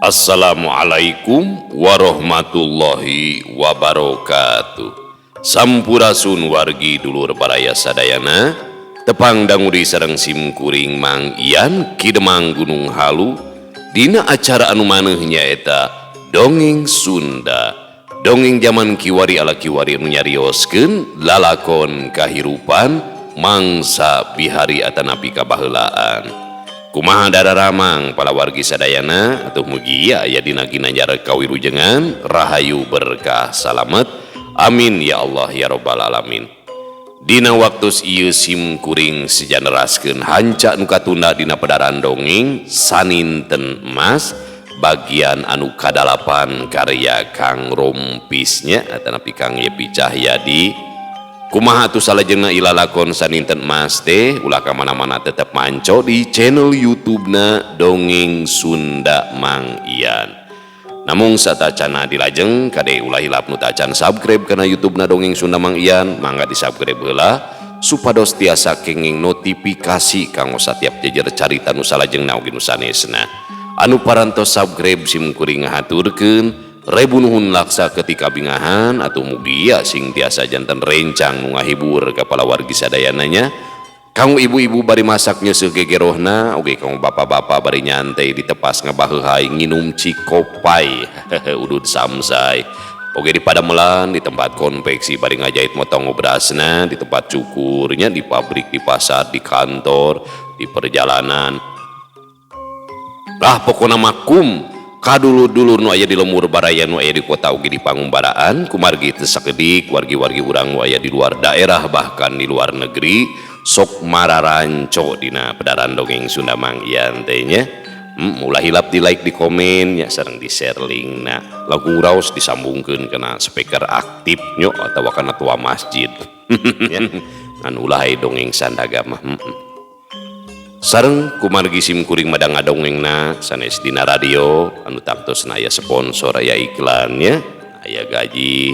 Assalamualaikum warahmatullahi wabarakatuh. Sampurasun wargi dulur baraya sadayana. Tepang dangudi sareng sim kuring Mang Ian Ki Demang Gunung Halu dina acara anu maneuh nyaeta Dongeng Sunda. Dongeng zaman kiwari ala kiwari anu nyarioskeun lalakon kahirupan mangsa bihari atanapi kabaheulaan. Kumaha dararamang para wargi sadayana atuh mugi aya dina ginanjar kawilujengan rahayu berkah salamet. Amin ya Allah ya robbal alamin. Dina waktu ieu sim kuring sejaneraskeun hanca nu katunda dina pedaran dongeng Saninten Emas bagian anu kadalapan karya Kang Rompisnya atanapi Kang Yepi Cahyadi. Kumaha atuh salajengna ilalakon Saninten Emas teh ulah ka mana-mana tetep manco di channel YouTube-na Dongeng Sunda Mang Ian. Namung satacana dilajeng kade ulah hilap nu tacan subscribe kana YouTube-na Dongeng Sunda Mang Ian, mangga di-subscribe heula supados tiasa kenging notifikasi kanggo satiap jejer carita nu salajengna oge nu sanesna. Anu parantos subscribe sim kuring ngahaturkeun rebu nuhun laksa ketika bingahan atau mugia sing tiasa janten rencang nu ngahibur ka palawargi sadayananya. Kanggo ibu-ibu bari masak nyeuseuh gegerohna oge kanggo bapak-bapak bari nyantai di tepas ngabaheuhai nginum cikopai udud samsai oge di padamelan di tempat konveksi bari ngajahit motong obrasna di tempat cukurnya di pabrik di pasar di kantor di perjalanan lah pokona makum kadulur-dulur nu aya di lemur baraya nu aya di kota oge di pangumbaraan kumargi teu sakedik wargi-wargi urang nu aya di luar daerah bahkan di luar negeri sok mararanco dina pedaran Dongeng Sunda Mang Ian teh nya. Ulah hilap di like di komen nya sareng di share linkna lagu raos disambungkeun kana speaker aktif nyo atawa kana tua masjid ya ngan ulah dongeng Sandaga mah. Sareng kumargi sim kuring madang ngadongengna sanes dina radio anu tangtosna aya sponsor aya iklannya aya gaji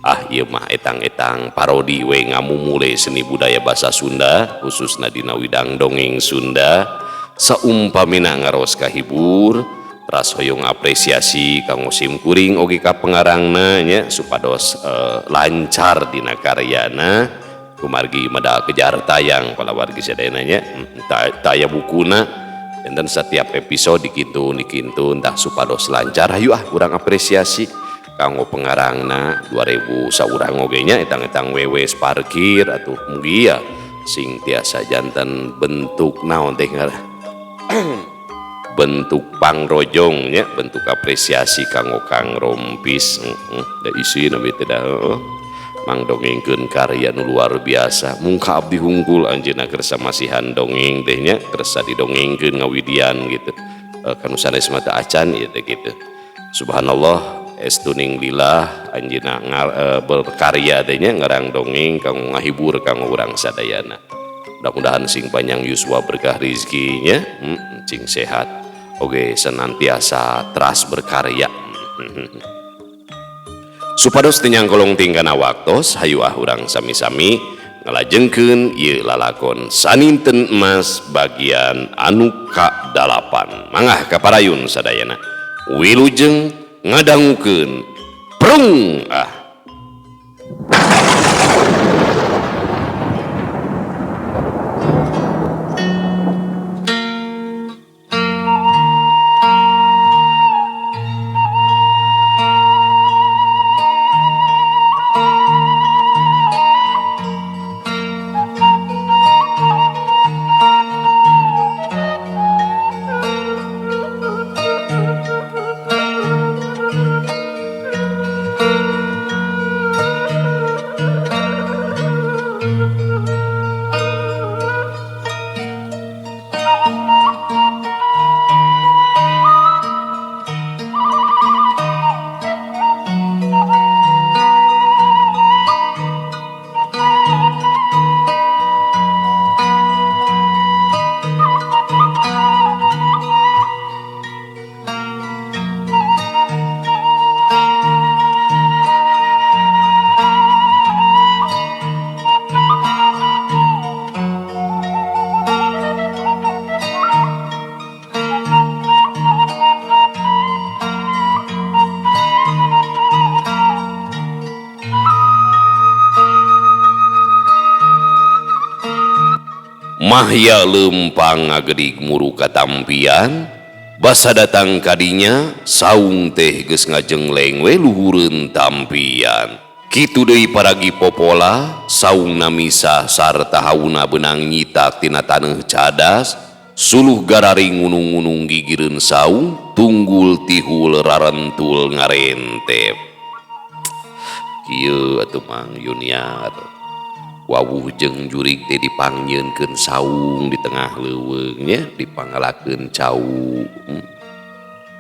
ah ieu mah etang-etang parodi we ngamumule seni budaya bahasa Sunda khususna dina widang dongeng Sunda saumpamina ngaros kahibur teras hoyong apresiasi kanggo sim kuring oge ka pengarangna nya supados lancar dina karyana kumargi medal kejar tayang palawargi sadayana nya taya bukuna enten setiap episode dikintun dikintun tah supados lancar hayu ah urang apresiasi kanggo pengarangna 2000 saurang oge nya etang-etang wewes parkir atuh mugi ya sing tiasa janten bentuk naon teh ngaran bentuk pangrojong nya bentuk apresiasi kanggo Kang Rompis da isina we teh da mang dongengkeun karya nu luar biasa mungka abdi hungkul anjeunna kersa masihan dongeng teh nya kersa didongengkeun ngawidian gitu kanu sanes mah teu acan ieu teh kitu. Subhanallah estuning lillah anjeunna berkarya teh nya ngarang dongeng kanggo ngahibur kanggo urang sadayana. Mudah-mudahan sing panjang yuswa berkah rizkinya, sing sehat oge senantiasa teras berkarya. Supados teu nyangkolong tingkana waktos hayu ah urang sami-sami ngalajengkeun ieu lalakon Saninten Emas bagian anu ka-8. Mangga kaparayun sadayana wilujeng ngadangukeun prung ah. Mahya lempang ngagedig muru katampian basa datang kadinya saung teh geus ngajengleng we luhureun tampian. Kitu deui paragi popola saungna misah sarta hauna beunang nyitak tina taneuh cadas suluh gararing ngunung-ngunung gigireun saung tunggul tihul rarentul ngarentep. Kieu atuh Mang Yuniar wawuh jeung jurig teh dipangnyieunkeun saung di tengah leuweung nya dipangalakeun cau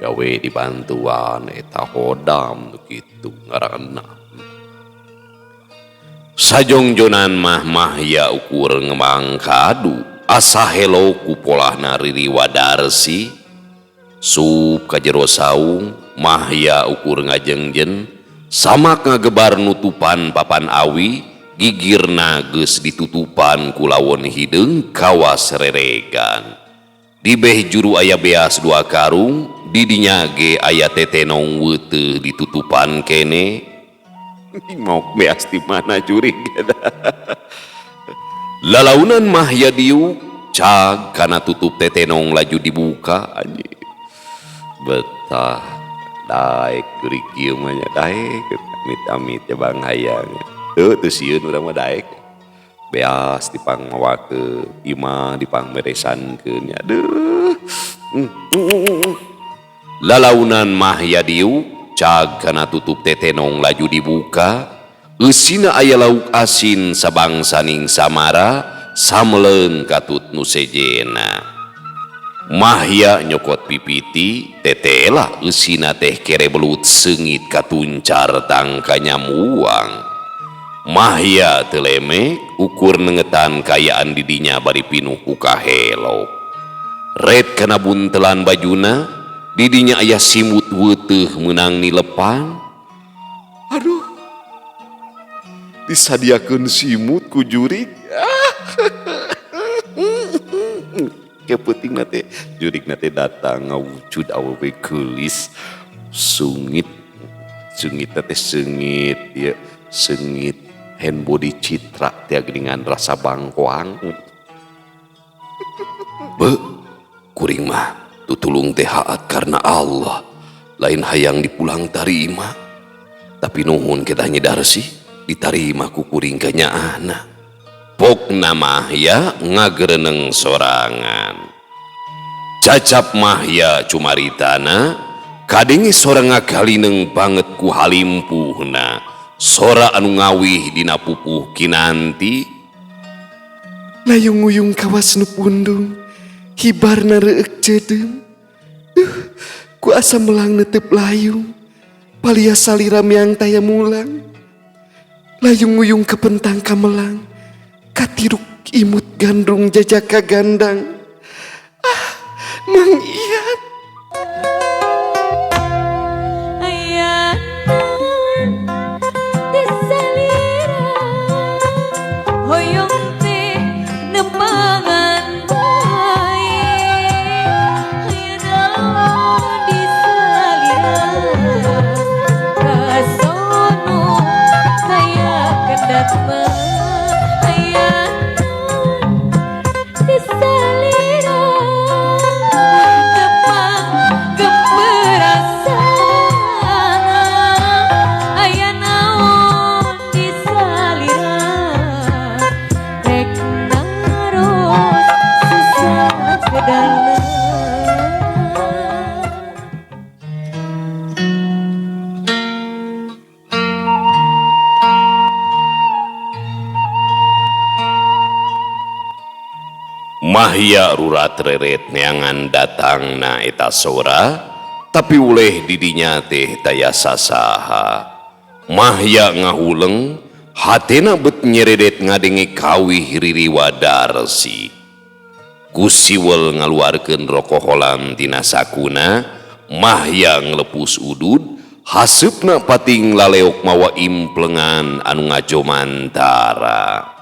gawe dibantuan eta hodam kitu ngaranna. Sajongjonan mah Mahya ukur ngemang kadu asa helo ku polahna ririwa Darsi sup ka jero saung Mahya ukur ngajengjen samak ngagebar nutupan papan awi gigirna geus ditutupan ku lawon hideung kawas reregan. Dibeh juru aya beas 2 karung didinya ge aya tetenong weuteuh ditutupan kene. Mau beas di mana jurig? Lalaunan Mahya diuk cag kana tutup tetenong laju dibuka anjing. Betah daek jurig kieu mah nya daek amit-amit ya bang hayang. Teu teu sieun urang mah daek. Beas dipangmawakeun, imah dipangberesankeun nya. Aduh. Lalaunan Mahya diuk cag kana tutup tetenong laju dibuka eusina aya lauk asin sabangsaning samara sameleun katut nu sejena. Mahya nyokot pipiti tetela eusina teh kere belut seungit katuncar tangkanya muang. Mahya teu lemek ukur nengetan kayaan didinya bari pinuh ku kahelo. Red kana buntelan bajuna didinya aya simut weuteuh meunang nilepan. Aduh, disadiakeun simut ku jurig. Kepeuting na teh jurig na teh datang ngawujud awewe geulis sungit. Sungit na teh sengit ya, sengit hand body citra teh geuningan rasa bangkoang. Be, kuring mah tutulung teh haat karena Allah, lain hayang dipulang tarima. Tapi nuhun kita nyedar sih ditarima ku kuring kanyaahna. Pokna Mahya ngagereneng sorangan. Cacap Mahya cumaritana kadenge sora ngagalineng banget ku halimpuhna. Sora anu ngawih dina pupuh kinanti. Layung-uyung kawas nu pundung hibarna reueuk ceudeum. Duh, ku asa melang netep layung palia salira miang taya mulang. Layung-uyung kepentang kamelang katiruk imut gandrung jajaka gandang. Ah, Mang Ian. Mahya rurat reret neangan datang na eta sora tapi uleh didinya teh taya sasaha. Mahya ngahuleng hatena bet nyeredet ngadenge kawih ririwa Darsi. Kusiwel ngaluarkeun rokoholan tina sakuna, Mahya nglepus udud haseupna pating laleok mawa implengan anu ngajomantara.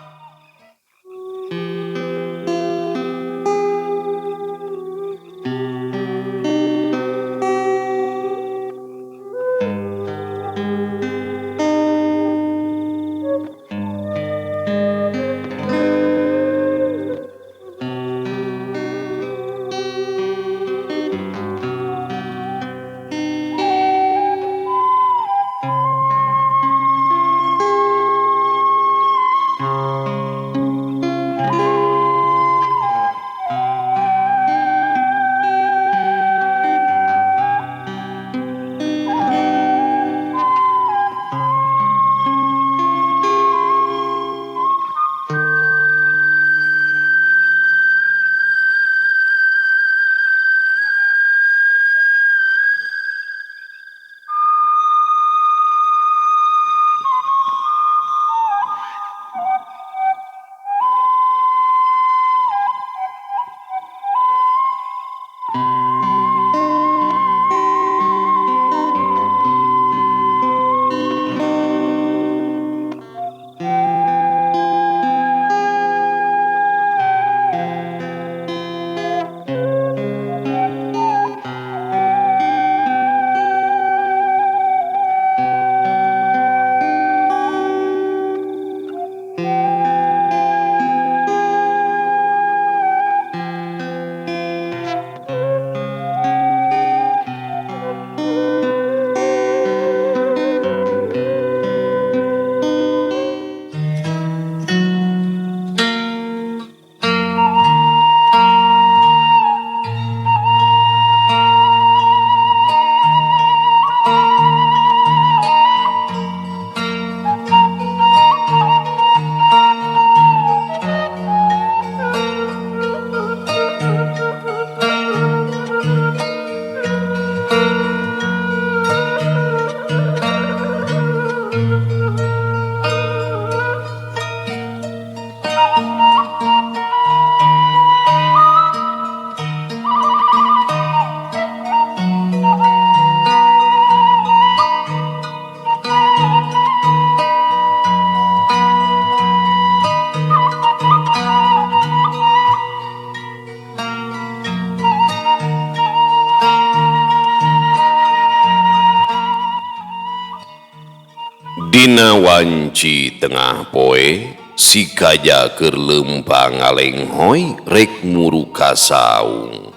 Dina wanci tengah poe si Kaja keur leumpang ngalenghoy rek muru ka saung.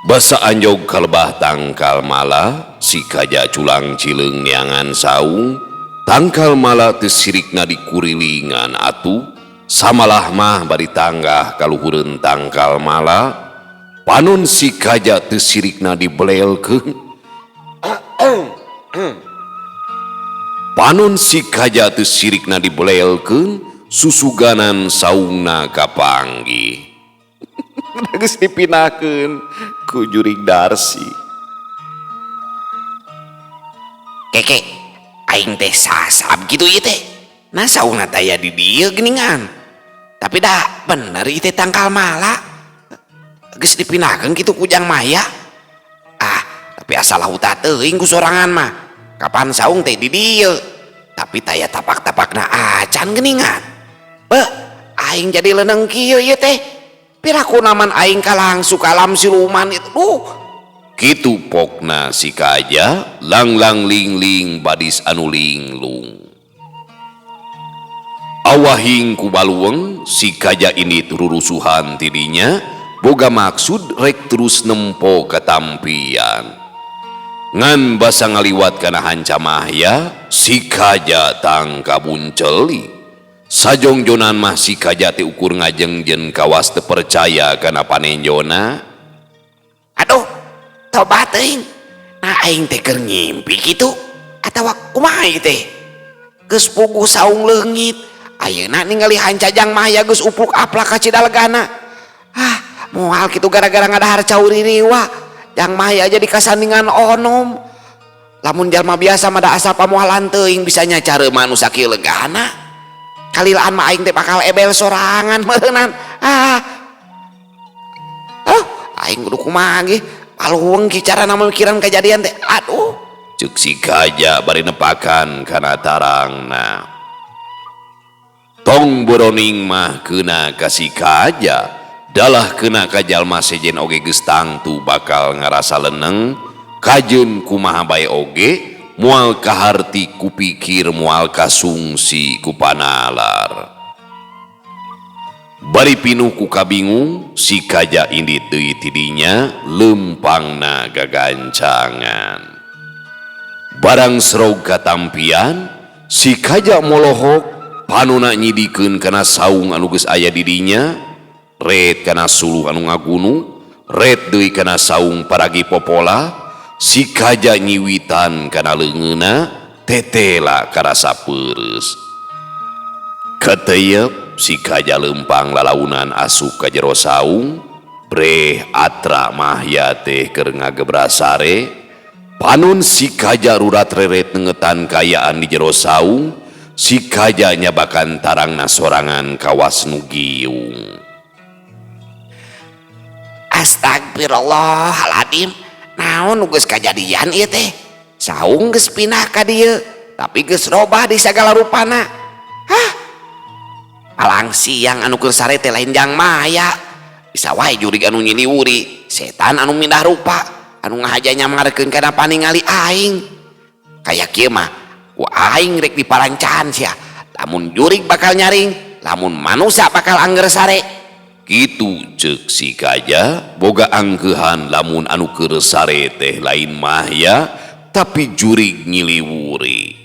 Basa anjog kalebah tangkal mala si Kaja culang cileung neangan saung, tangkal mala teu sirikna dikurilingan atuh samalah mah bari tanggah kaluhureun tangkal mala, panon si Kaja teu sirikna dibelelkeun. Panon si Kaja teu sirikna dibelelkeun, susuganan saungna kapanggih. Geus dipindahkeun ku jurig Darsi. Keke, aing teh sasab kitu ieu teh. Nah saungna teh aya di dieu geuningan. Tapi dah bener ieu teh tangkal mala. Geus dipindahkeun kitu ku Jang Maya. Ah, tapi asal hutah teuing ku sorangan mah. Kapan saung teh di dieu. Tapi taya tapak-tapakna acan geuningan. Beuh, aing jadi leuneng kieu ieu teh. Piraku naman aing kalangsu kalam siluman itu. Duh. Kitu pokna si Kaja langlang ling-ling badis anu linglung. Awahing ku balueng si Kaja ini tururusuhan tidinya boga maksud rek terus nempo katampian. Ngan basa ngaliwat kana hanca mahya si Kaja tangkabunceli. Sajongjonan mah si Kaja teh ukur ngajengjen kawas teu percaya kana panenjona. Aduh, tobat teuing. Nah aing teh keur ngimpi kitu atawa kumaha ieu teh? Geus puguh saung leungit. Ayeuna ningali hanca Jang Mahya geus upluk aplak ka Cidalgana. Ah, moal kitu gara-gara ngadahar cau ririwa. Jang Mahya jadi kasandingan onom. Lamun jalma biasa mah da asa pamoalan teuing bisa nyacareuman nu sakieu legana. Kalilaan mah aing teh bakal ebel sorangan meureunnan. Ah. Oh, aing kudu kumaha ge? Paluhung ki carana mikiran kejadian teh. Aduh, ceuk si Kaja bari nepakan kana tarangna. Tong boroning mah keuna ka si Kaja, dalah keuna ka jalma sejen oge geus tangtu bakal ngarasa leneng, kajeun kumaha bae oge moal kaharti kupikir moal kasungsi ku panalar. Bari pinuh ku kabingung si Kaja indit deui tidinya leumpangna gagancangan. Barang serog katampian si Kaja molohok panona nyidikeun kana saung anu geus aya di dinya, ret kana suluh anu ngagunu, ret deui kana saung paragi popola. Si Kaja nyiwitan kana leungeunna tetela karasa peureus. Kateyep si Kaja leumpang lalaunan asup ka jero saung, breh atra mahya teh keur ngagebrasare. Panon si Kaja rurat reret nengetan kayaan di jero saung, si Kaja nyabakan tarangna sorangan kawas nu giung. Astagfirullahaladzim. Naon nu geus kajadian ieu teh? Saung geus pindah ka dieu, tapi geus robah di sagala rupana. Hah? Palang siang anu keur sare teh lain Jang Maya. Bisa wae jurig anu nyiliwuri, setan anu mindah rupa, anu ngahaja nyamarkeun kana paningali aing. Kaya kieu mah ku aing rek diparancahan sia. Lamun jurig bakal nyaring, lamun manusa bakal angger sare. Kitu ceuk si Kaja boga angkeuhan lamun anu keur sare teh lain mahya tapi jurig nyiliwuri.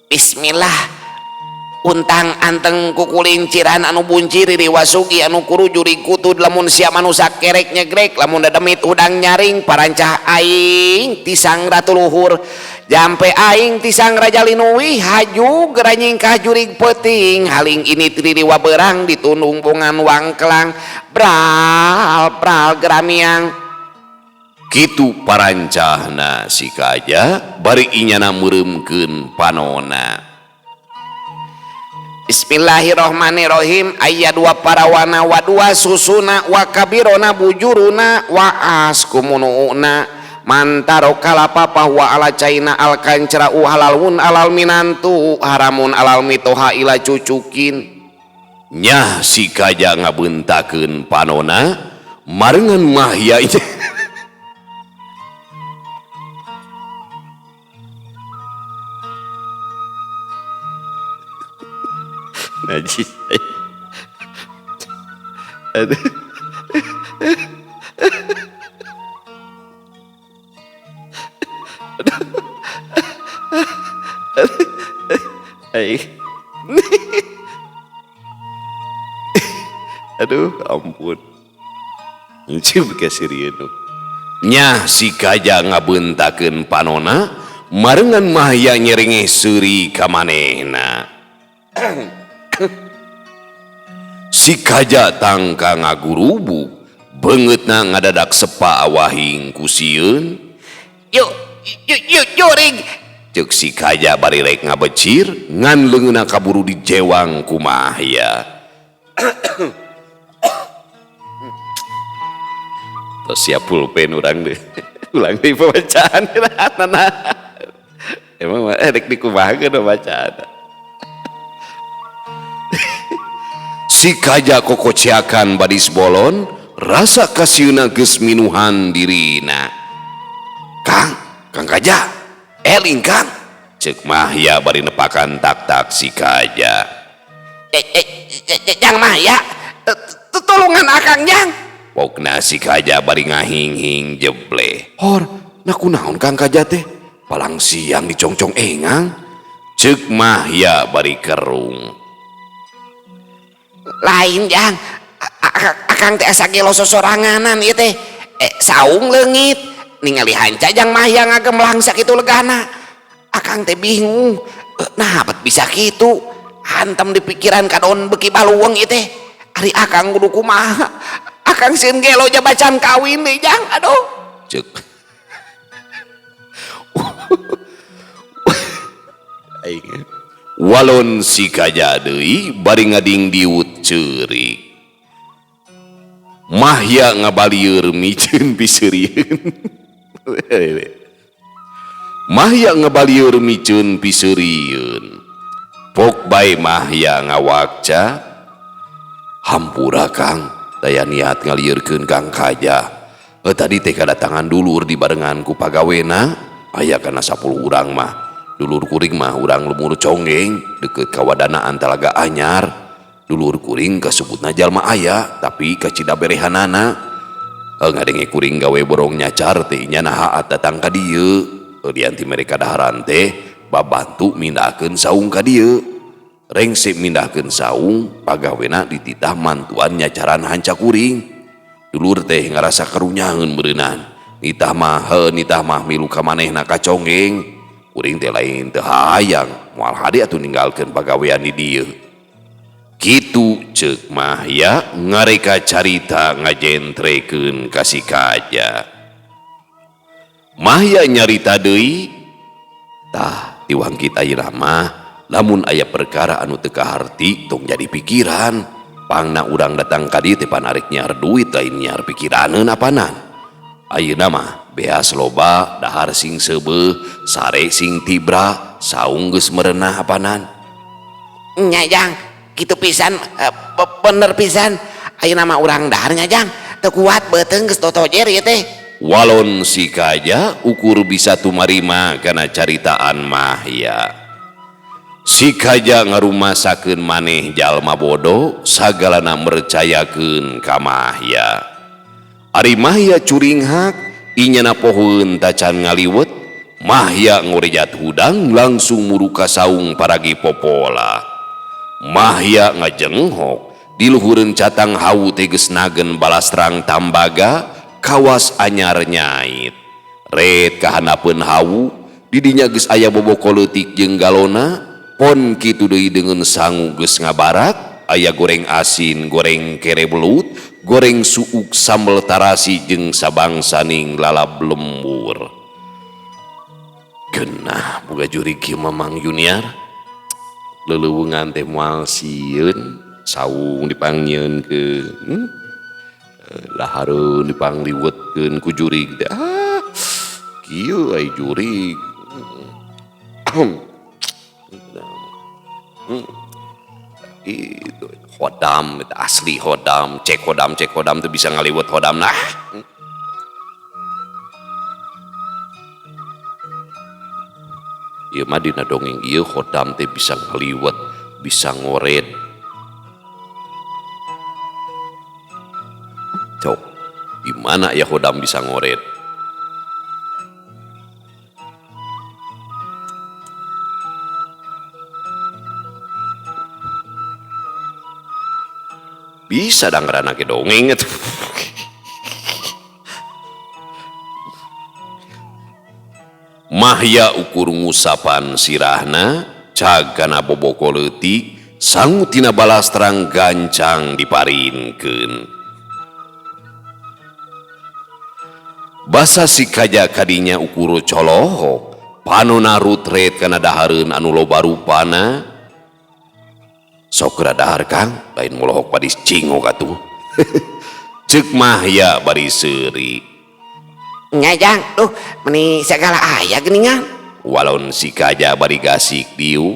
Bismillah. Untang anteng kukulinciran anu buncir riwasugi anu kuru jurig kutud lamun sia manusa kerek nyegrek lamun dademit udang nyaring parancah aing tisang ratu luhur jampe aing tisang raja linuwi haju geranyingkah jurig peuting haling ini tririwa berang ditundung bongan wangkelang bral bral geramiang. Kitu parancahna si Kaja bari inyana meureumkeun panona. Bismillahirrohmanirrohim. Ayat dua parawana wa dua susuna wa kabirona bujuruna wa askumunuuna mantaro kalapapa wa ala caina al kancra'u halalun alal minantu haramun alal mitoha ila cucukin. Nyah si Kaja ngabentakeun panona marengan mahya. Najis. Aduh. Aduh, ampun. Cium kasirieun. Nyah si Kaja ngabeuntakeun panona marengan Mahya nyerengeh seuri ka manehna. Si Kaja tangka ngagurubug, beungeutna ngadadak sepa awahing ku sieun. Yuk, yuk, yuk, jurig. Ceuk si Kaja bari rek ngabecir, ngan leungeunna kaburu dijewang ku Mahya. Tos siap pulpen urang deh. Ulang deui pembacaan. Emang rek dikumahakeun pembacaan. Si Kaja kokociakan badis bolon, rasa kasieuna geus minuhan dirina. Kang, Kang Kaja, eling Kang. Ceuk Mahya bari nepakan tak-tak si Kaja. Jang Mahya, tulungan akang jang. Pokna si Kaja bari ngahinghing jebleh. Hor, na kunaon Kang Kaja teh? Palang siang dicongcong engang. Ceuk Mahya bari kerung. Lain jang, akang teh asa gelo sosoranganan ieu teh. Saung leungit, ningali hanca jang Mahya ngagemlang sakitu legana. Akang teh bingung, nah bet bisa kitu. Hantem di pikiran kadon beuki baluweung ieu teh. Ari akang kudu kumaha? Akang sieun gelo jabacan kawin deui jang, aduh. Ceuk. Aing. Walon si Kaja deui bari ngading diut ceurik. Mahya ngabalieur miceun piseurieun. Mahya ngabalieur miceun piseurieun. Pok bae Mahya ngawakca. Hampura Kang, daya niat ngalieurkeun Kang Kaja. Tadi teh kadatangan dulur dibarengan ku pagawena, aya kana 10 urang mah. Dulur kuring mah urang lemur conggeng deket kawadanaan Talaga Anyar. Dulur kuring kasebutna jalma aya tapi kacida berehanana. Ngadenge kuring gawe borong nyacar teh nya naha datang ka dieu. Dianti mereka daharan teh babantu mindahkeun saung ka dieu. Rengse mindahkeun saung pagawena dititah mantuan nyacaran hanca kuring. Dulur teh ngarasa karunyaeun beureunan. Nitah mah heuh nitah mah milu ka manehna ka conggeng. Kuring teh lain teu hayang moal hade atuh ninggalkeun pagawean di dieu. Kitu ceuk Mahya ngareka carita ngajentrekeun ka si Kaja. Mahya nyarita deui, tah tiwangkit ayeuna mah lamun aya perkara anu teu kaharti tong jadi pikiran. Pangna urang datang ka dieu teh pan arek nyiar duit lain nyiar pikiraneun apanan. Ayeuna mah beas loba, dahar sing seubeuh, sare sing tibra, saung geus merenah apanan. Nya jang, kitu pisan, bener pisan. Ayeuna mah urang dahar nya jang, teu kuat beuteung geus totojer ieu teh. Walon si Kaja ukur bisa tumarima kana caritaan Mahya. Si Kaja ngarumasakeun maneh jalma bodoh, sagalana mercayakeun ka Mahya. Ari Mahya curinghak, inyana pohoeun tacan ngaliwet, Mahya ngorejat hudang langsung muru ka saung paragi popola. Mahya ngajenghok, di luhureun catang hawu teh geus nagen balastrang tambaga, kawas anyar nyait. Ret kahanapeun hawu, didinya geus aya boboko leutik jeung galona, pon kitu deui deungeun sangu geus ngabarak, aya goreng asin, goreng kere belut, goreng suuk sambel tarasi jeung sabangsaning lalab lembur. Genah boga jurig kieu mah Mang Junior. Leuleungan teh moal sieun, saung dipangnyeunkeun. Lahareun dipangliwetkeun ku jurig teh. Ah, kieu ai jurig. Itu hodam, itu asli hodam, cek hodam tuh bisa ngaliwet hodam nah. Ieu mah dina dongeng ieu hodam teh bisa ngaliwet, bisa ngoret. Mana ya hodam bisa ngoret. Bisa danggaran ge dongeng atuh. Mahya ukur ngusapan sirahna cagana boboko leutik sangu tina balastrang gancang diparinkeun. Basa si kaja kadinya ukur colohok panona rutret kana dahareun anu loba rupana. Sok geura dahar Kang, lain molohok badis cingok atuh. Ceuk Mahya bari seuri. Nya Jang, duh meni sagala aya geuningan. Walon si kaja bari gasik diuk.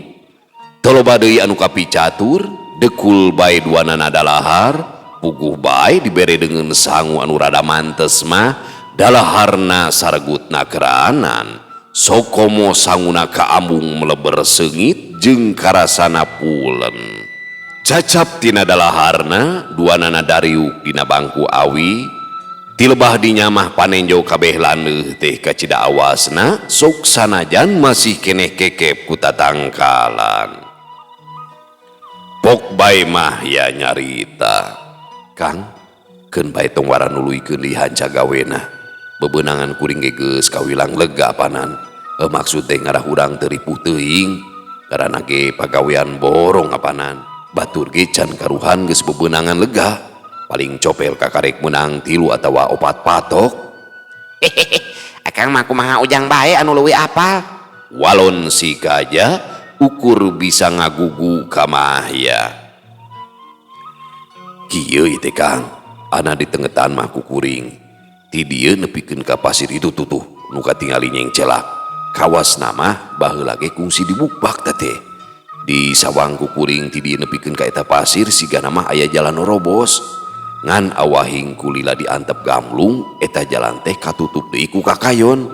Teu loba deui anu kapicatur, dekul bae duanana dalahar, puguh bae dibere deungeun sangu anu rada mantes mah, dalaharna sargutna keranan. Sokomo sanguna kaambung meleber seungit jeung karasana pulen. Cacap tina dalaharna, duanana dariuk dina bangku awi. Tilebah dinyamah panenjo kabeh landeuh teh kacida awasna, sok sanajan masih keneh kekep ku tatangkalan. Pok bae Mahya nyarita, Kang, keun bae tong wara nuluykeun deui hanca gawena. Bebenangan kuring ge geus kawilang lega panan. Maksud teh ngarah urang teu ripuh teuing, karana ge pagawean borong apanan. Batur ge can karuhan geus bebenangan lega. Paling copel kakarek menang 3 atawa 4 patok. Hehehe, akang mah kumaha ujang bae anu leuwih apal. Walon si kaja ukur bisa ngagugu ka Mahya. Kieu ieu teh Kang, ana ditengetan mah ku kuring. Ti dieu nepikeun ka pasir itu tutuh nu katingali nyengcelak. Kawasna mah baheula ge kungsi dibukbak teh teh. Di sawang ku kuring ti dieu nepikeun ka eta pasir sigana mah aya jalan robos. Ngan awahing kulila diantep gamlung eta jalan teh katutup deui ku kakayon.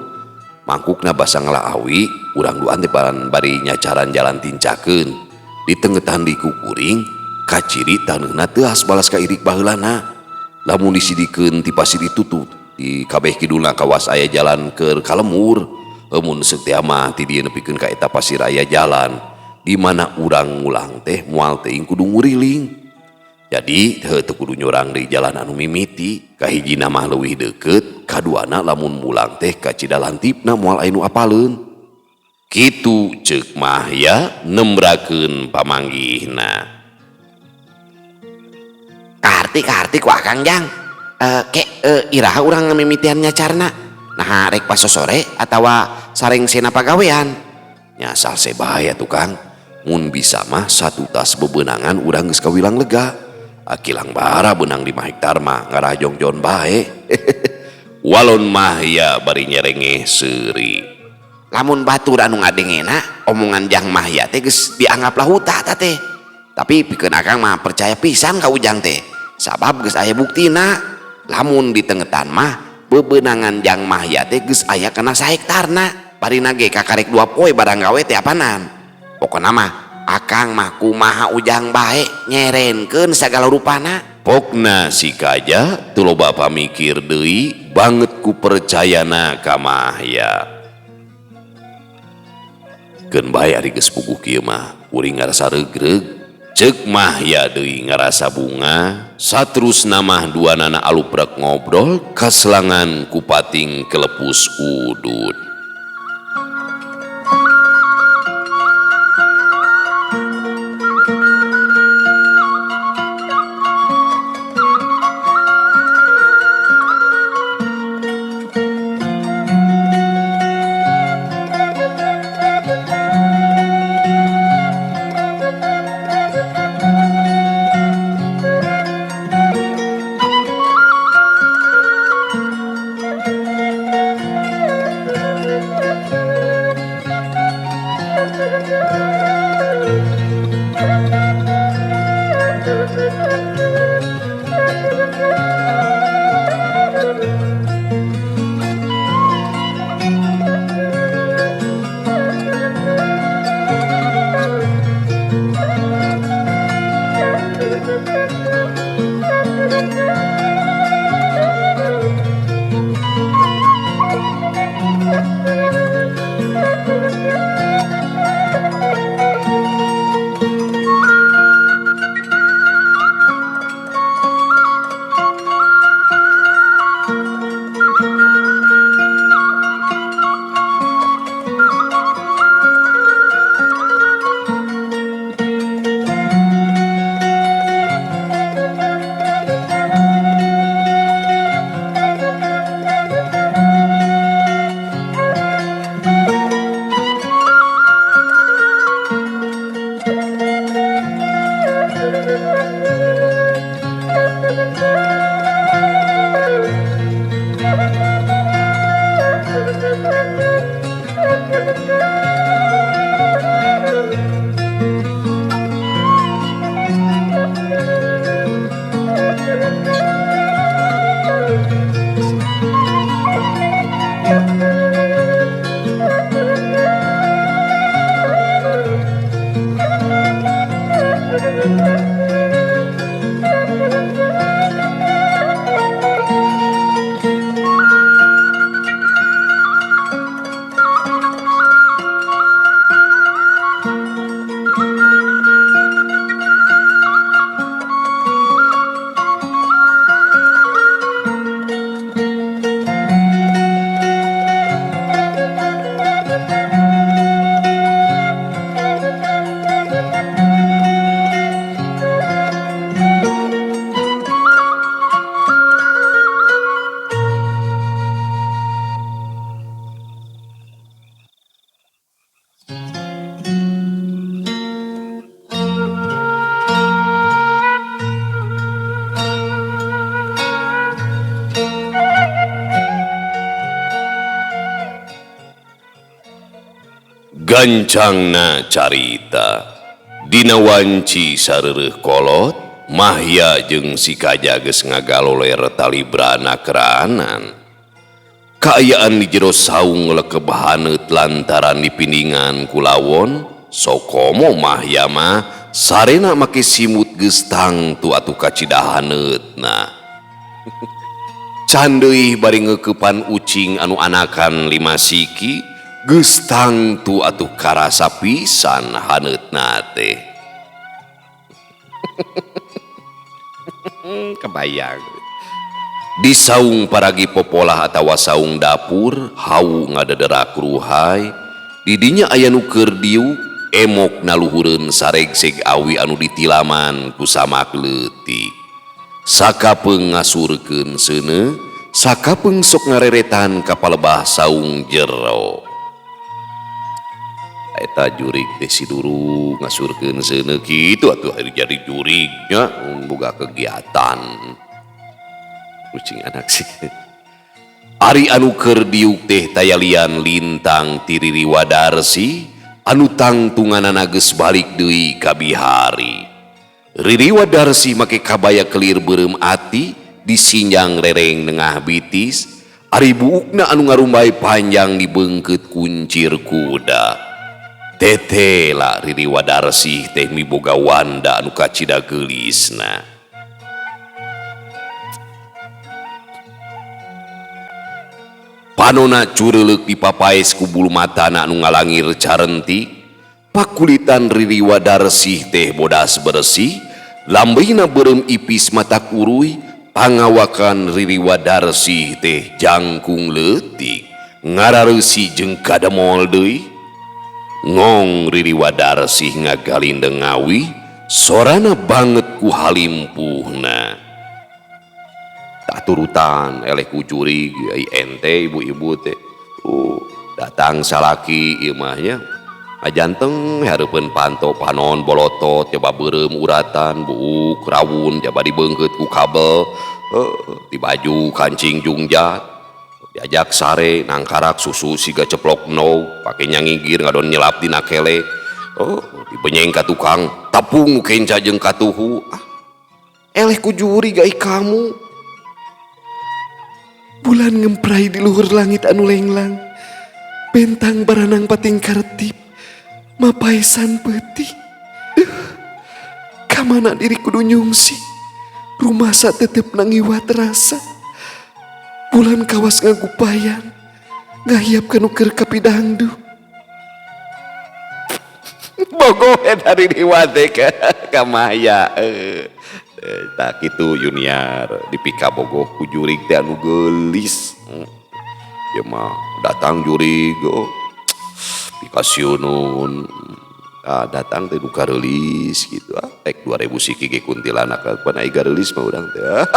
Mangkukna basa ngalah awi urang duaan teh bari nyacaran jalan tincakeun. Ditengetan di ku kuring kaciri taneuhna teuas balas ka irik baheulana. Lamun disidikeun ti pasir itu tuh di kabeh kidulna kawas aya jalan keur kalemur. Eumun seuk teh mah ti dieu nepikeun ka eta pasir aya jalan di mana urang ngulang teh moal teuing kudu nguriling. Jadi heuh teu kudu nyorang deui jalan anu mimiti. Kahijina mah leuwih deukeut, kaduana lamun mulang teh kacida lantipna moal aya nu apaleun. Kitu ceuk Mahya nembrakeun pamanggihna. Kaharti ku Akang Jang. Iraha urang ngamimitian nyacarna. Nah rek pasosore atawa sareng sena pagawean. Nya salse bae atuh Kang. Mun bisa mah satu tas bebenangan urang geus kawilang lega. Akilang bara benang 5 hektar mah ngarah jongjon bae. Walon Mahya bari nyerengeh seuri. Lamun batur anu ngadengena omongan Jang Mahya teh geus dianggap lahuta ta teh. Tapi pikeun Akang mah percaya pisan ka Ujang teh. Sabab geus aya buktina. Lamun ditengetan mah bebenangan Jang Mahya teh geus aya kana sahektarna. Barina ge kakarek 2 poe barang gawe teh apanan. Pokona mah Akang mah kumaha Ujang bae nyerenkeun sagala rupana. Pokna si kaja teu loba pamikir deui banget ku percayana ka Mahya. Keun bae ari geus puguh kieu mah kuring ngarasa regreg. Ceuk Mahya deui ngarasa bunga. Satrusna mah duanana aluprek ngobrol kaselangan ku pating kelepus udud. Gancangna carita dina wanci sareureuh kolot Mahya jeung si Kaja geus ngagaloler talibrana keranan. Kaayaan di jero saung lekeb haneut lantaran dipindingan ku lawon sokomo Mahya mah sarena make simut geus tangtu atuh kacida haneutna. Can deui bari ngeukepan ucing anu anakan 5 siki geus tangtu atuh karasa pisan haneutna teh. Kebayang. Di saung paragi popolah atawa saung dapur hawu ngadederak ruhai didinya aya nu keur diuk emok naluhureun saregseg awi anu ditilaman ku samak leutik. Sakapeung ngasurkeun seuneu, sakapeung sok ngareretan ka palebah saung jero. Eta jurig teh si duru ngasurkeun seuneu kitu atuh jadi jurignya boga kegiatan. Kucing anak sih. Ari anu keur diuk teh tayalian lintang tiriri wadarsi anu tangtunganana geus balik deui ka bihari. Riri Wadarsi make kabaya kelir beureum ati disinjang rereng nengah bitis ari buukna anu ngarumbay panjang dibeungkeut kuncir kuda. Tetela Riri Wadarsih teh miboga wanda anu kacida geulisna. Panona cureuleuk dipapaes ku bulu matana anu ngalangir carentik. Pakulitan Riri Wadarsih teh bodas bersih, lambeyna beureum ipis mata kuruy, pangawakan Riri Wadarsih teh jangkung leutik, ngarareusi jeung kademol deui. Ngong Riri Wadarsih ngagalindeng ngawi, sorana banget ku halimpuhna. Tak turutan eleh ku jurig ai ente ibu-ibu teh. Datang salaki ieu mah nya. Ajanteng hareupeun panto panon bolotot jaba beureum uratan buuk rawun jaba dibeungkeut ku kabel di baju kancing jungjat diajak sare nangkarak susu siga ceplok no pake nyangigir ngadon nyelap dina kele dibenyeng ka tukang tepung kenca jeung katuhu Eleh ku jurig ai kamu. Bulan ngemprai di luhur langit anu lenglang, bentang baranang pating kartip mapaesan peuting. Kamana diri kudu nyungsi, rumasa tetep nangiwat rasa. Bulan kawas ngagupayan, ngahiap kanu keur kapidangdu. Bogoh dari diwate ka Maya. Tak kitu Junior dipika bogoh ku jurig teh anu geulis. Ieu mah datang jurig pikasiunun. Datang teh duka reulis gitu. Ek 2000 siki ge kuntilanak pan ai gareulis mah urang teh.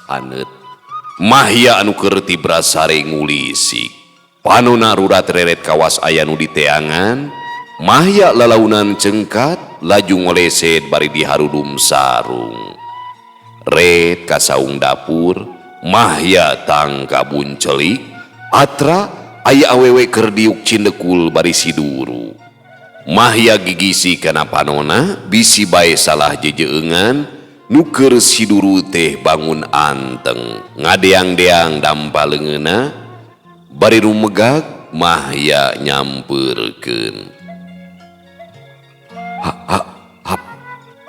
Haneut. Mahya anu keur tibra sare ngulisik. Panona rurat reret kawas aya nu diteangan. Mahya lalaunan cengkat laju ngoleset bari diharudum sarung. Ret ka saung dapur, Mahya tangkabun celik, atra Aya awewe keur diuk cindekul bari siduru. Mahya gigisi kana panona bisi bae salah jejeungan nu keur siduru teh bangun anteng ngadeang-deang dampa leungeunna bari rumegag Mahya nyampeurkeun. Ha ha ha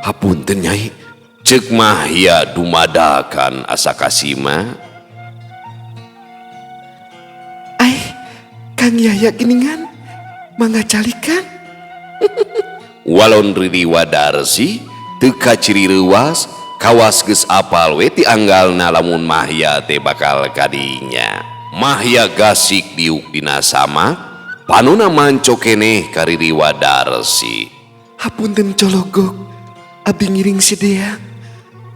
hapunten Nyai. Ceuk Mahya dumadakan asa kasima. Ai, Kang Yaya geningan mangga calikan. Walon Riri Wadarsi teu kaciri reuwas kawas geus apal we ti anggalna lamun Mahya teh bakal kadinya. Mahya gasik diuk dina samak panona manco keneh ka Riri Wadarsi. Hapunten cologok, abdi ngiring si Deang.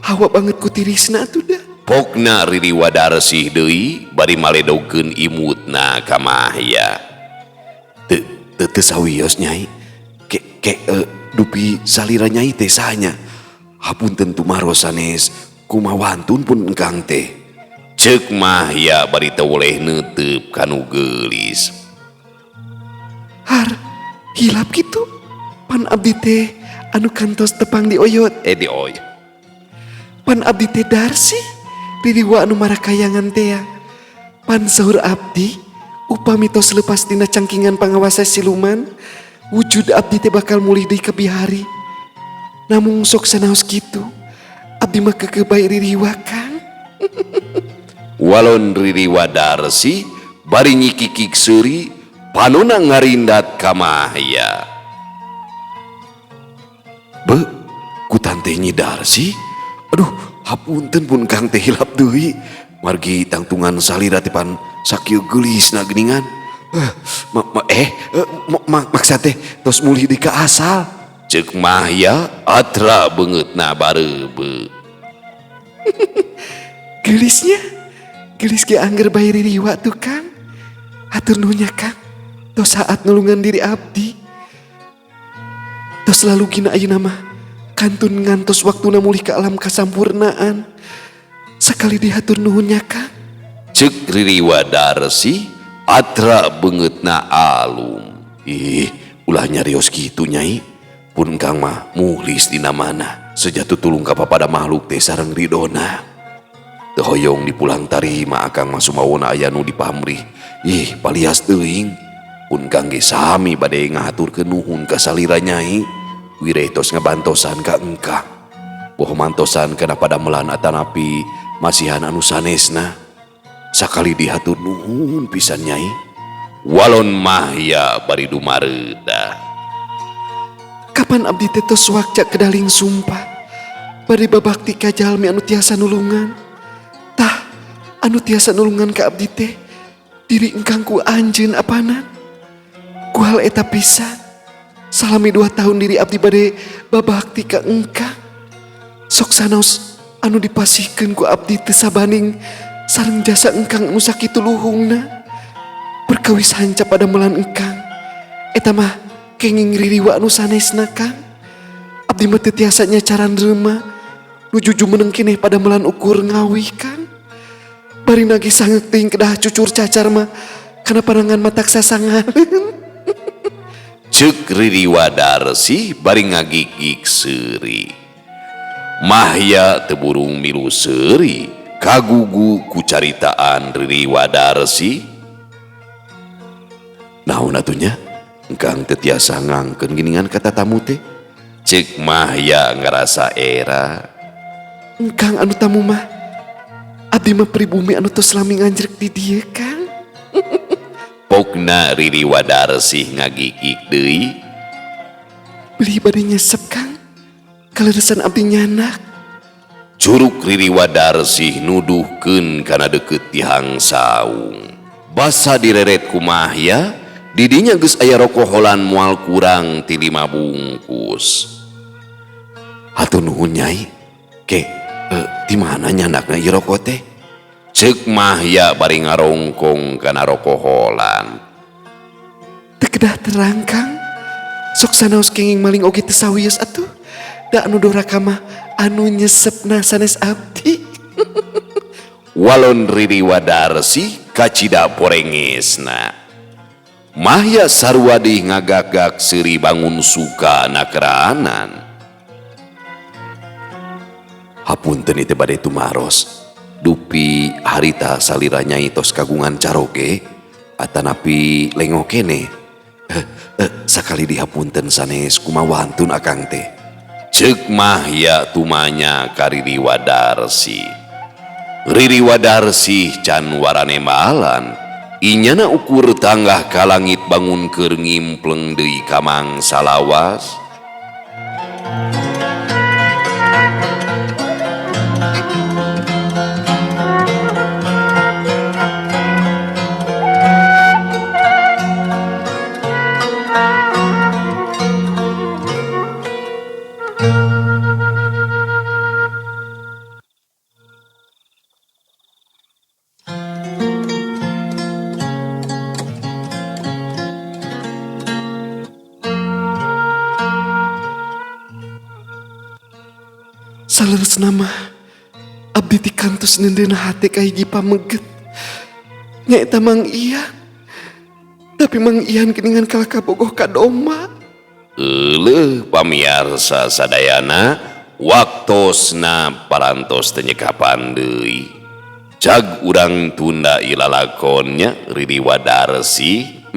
Hawa banget ku tirisna atuh da. Pokna Riri Wadarsih deui bari maledogkeun imutna ka Mahya. Teu teu teu sawios Nyai. Ke ke dupi salira Nyai teh sanya. Hapunten tumaros sanes kumaha wantun pun engkang teh. Ceuk Mahya bari teu woleh neuteup kanu geulis. Har, hilap kitu. Pan abdi teh anu kantos tepang di oyot. Di oyot. Pan abdi teh Darsi, ririwa anu marakayangan teh. Pan sahur abdi, upami tos lepas dina cangkingan pangawasa siluman, wujud abdi teh bakal mulih deui ka bihari. Namung sok sanaos kitu, abdi mah keukeuh bae ririwa Kang. Walon Riri Wadarsi bari nyikikik seuri panona ngarindat ka Mahya. Be, ku tante Nyi Darsi? Aduh, hapunten pun Kang teh hilap deui. Margi tangtungan salira teh pan sakieu geulisna geuningan. Ma, ma, ma, ma, maksa teh tos mulih deui ka asal. Ceuk Mahya atra beungeutna bareubeuh. Geulisnya, geulis ge angger bae ririwa tuh Kang. Hatur nuhun nya Kang, tos saat nulungan diri abdi. Tos lalu gina ayeuna mah kantun ngantos waktuna mulih ka alam kasampurnaan. Sakali dihatur nuhun nya Kang. Ceuk Riri Wadarsi atra beungeutna alum. Ih, ulah nyarios kitu Nyai. Pun Kang mah muhlis dina mana. Sejatu tulung ka papada makhluk teh sareng ridona. Teu hoyong dipulang tarima akang mah sumawona aya nu dipamrih. Ih, palias teuing. Pun Kang ge sami bade ngahaturkeun nuhun ka salira Nyai. Wireh tos ngabantosan ka engkang. Boh mantosan kana padamelan atanapi masihan anu sanesna. Sakali dihatur nuhun pisan Nyai. Walon Mahya bari dumareudah. Kapan abdi teh tos wakca kedaling sumpah bari babakti ka jalmi anu tiasa nulungan. Tah, anu tiasa nulungan ka abdi teh diri engkang ku anjeun apanan. Ku hal eta pisan. Salami 2 tahun diri abdi bade babakti ka engkang. Sok sanaos anu dipasihkeun ku abdi teu sabaning sareng jasa engkang anu sakitu luhungna. Perkawis hanca padamelan engkang. Eta mah kenging ririwa anu sanesna Kang. Abdi mah teu tiasa nyacaran reuma. Nu juju meneng keneh padamelan ukur ngawih Kang. Bari nagih sangeuk teuing kedah cucur cacar mah kana panangan matak sasangan. Ceuk Riri Wadarsi bari ngagigig seuri. Mahya teu burung milu seuri kagugu ku caritaan Riri Wadarsi. Naon atuh nya? Engkang teu tiasa ngangkeun giningan ka tatamu teh. Ceuk Mahya ngarasa era. Engkang anu tamu mah abdi mah pribumi anu tos lami nganjrek di dieu Kang. Pokna Riri Wadarsih ngagigig deui. Beli bade nyesep Kang. Kaleresan abdi nyanak. Curug Riri Wadarsih nuduhkeun kana deukeut tihang saung. Basa direret ku Mahya, didinya geus aya rokoholan moal kurang ti 5 bungkus. Hatur nuhun Nyai. Ke, di mana nyandakna ieu rokok teh? Ceuk Mahya bari ngarongkong kana rokoholan. Teu kedah terang Kang. Sok sanaos kenging maling oge teu sawios atuh. Da anu doraka mah anu nyesepna sanes abdi. Walon Riri Wadarsi kacida porengesna. Mahya Sarwadi ngagagak seuri bangun suka nakeraanan. Hapunten ieu teh bade tumaros. Dupi harita salira nyai tos kagungan caroge atanapi lengo keneh. Sakali dihapunten sanes kumawantun akang teh. Ceuk Mahya tumanya ka Riri Wadarsih. Riri Wadarsih can warane malan. Inyana ukur tanggah ka langit bangun keur ngimpleng deui ka mangsa lawas. Saleresna mah abdi ti kantos neundeun hate ka hiji pameget. Nyaeta Mang Ian. Tapi Mang Ian geuningan kalah kabogoh ka domba. Euleuh pamiarsa sadayana waktosna parantos teu nyekapan deui. Cag urang tunda ilalakonnya Riri Wadarsih.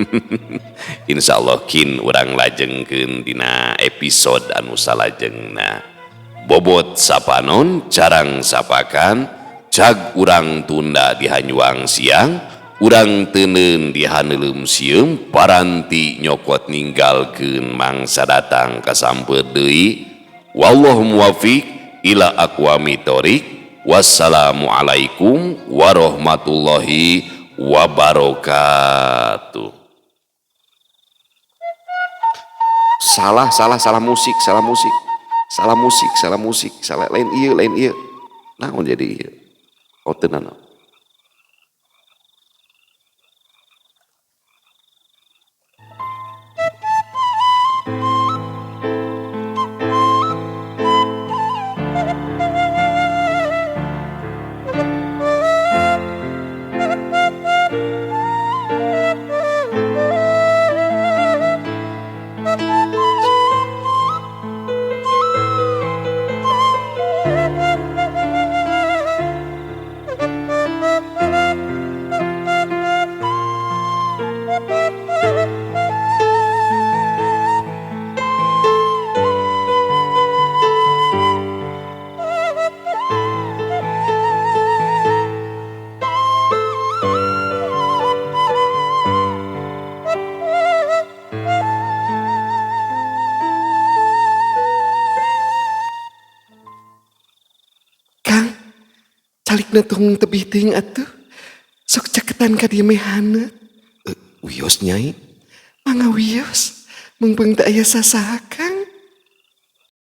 Insyaallah kin urang lajengkeun dina episode anu salajengna. Bobot sapanon carang sapakan cag urang tunda di hanyuang siang urang teuneun di haneuleum sieum paranti nyokot ninggalkeun mangsa datang kasampeut deui. Wallahu muwafiq ila aqwami thoriq. Wassalamualaikum warahmatullahi wabarakatuh. Salah, salah, salah musik, salah musik. Salah musik, salah musik, salah lain ieu, lain ieu. Naon jadi ieu? Oh, teu nanaon. Calikna tong tebih teuing atuh. Sok caketan ka dieu meh haneut. Wios nyai. Mangga wios. Mungpung teu aya sasaka.